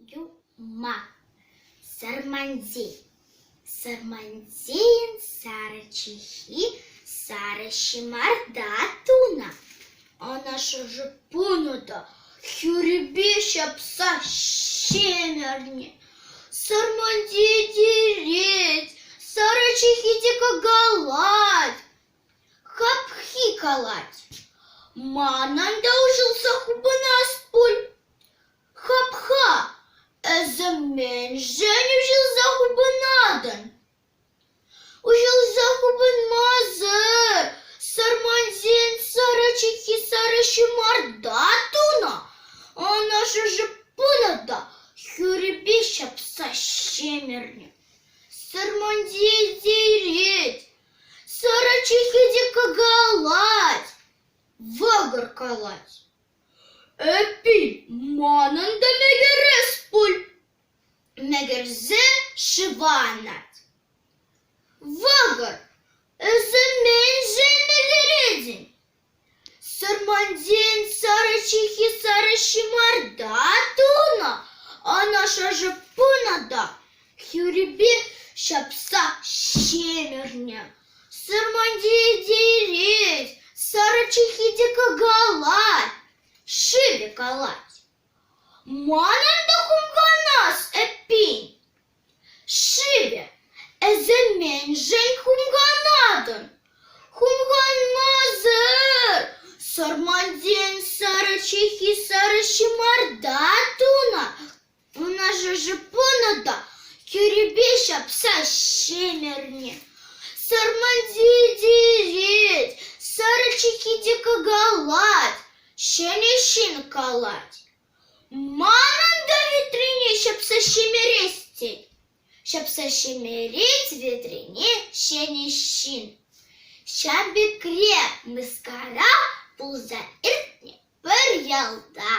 Юмах. Сармантей. Сармантейӗн сарӑ чӑххи сарӑ ҫӑмарта тунӑ. Ӑна шӑши пынӑ та хӳрипе ҫапса ҫӗмӗрнӗ. Сармантей тирет, сарӑ чӑххи те кӑкалать. Хапхи калать: «Манӑн та уҫӑлса хупӑнас пуль». Хапха, эсӗ мӗншӗн уҫӑлса хупӑнатӑн? Уҫӑлса хупӑнмасӑр сӑрмансен сӑрӑ чӑххи сарӑ ҫӑмарта тунӑ, ӑна шӑши пынӑ та хӳрипе ҫапса ҫӗмӗрнӗ. Сӑрмансен сирет, сӑрӑ чӑххи те кӑкалать, вӑкӑр калать. Эппин, манӑн та мӗкӗрес пуль. Мӗкӗрсе шыва анать. Вӑкӑр, эсӗ мӗншӗн мӗкӗретӗн? Сӑрмансен сарӑ чӑххи сарӑ ҫӑмарта тунӑ, ӑна шӑши пынӑ та хӳрипе ҫапса ҫӗмӗрнӗ. Сӑрманти тирет, сарӑ чӑххи те кӑкалать, шывӗ калать. Манӑн та хумханас эппин. Шывӗ, эсӗ мӗншӗн хумханатӑн? Хумханмасӑр! Сӑрмансен сарӑ чӑххи сарӑ ҫӑмарта тунӑ. Ӑна шӑши пынӑ та хӳрипе ҫапса ҫӗмӗрнӗ. Сӑрманти тирет, сарӑ чӑххи те кӑкалать, ҫӗнӗ ҫын калать. Манӑн та витрене ҫапса ҫӗмӗрес тет. Ҫапса ҫӗмӗрет витрене ҫӗнӗ ҫын. Ҫав пекре мыскара пулса иртнӗ пӗр ялта.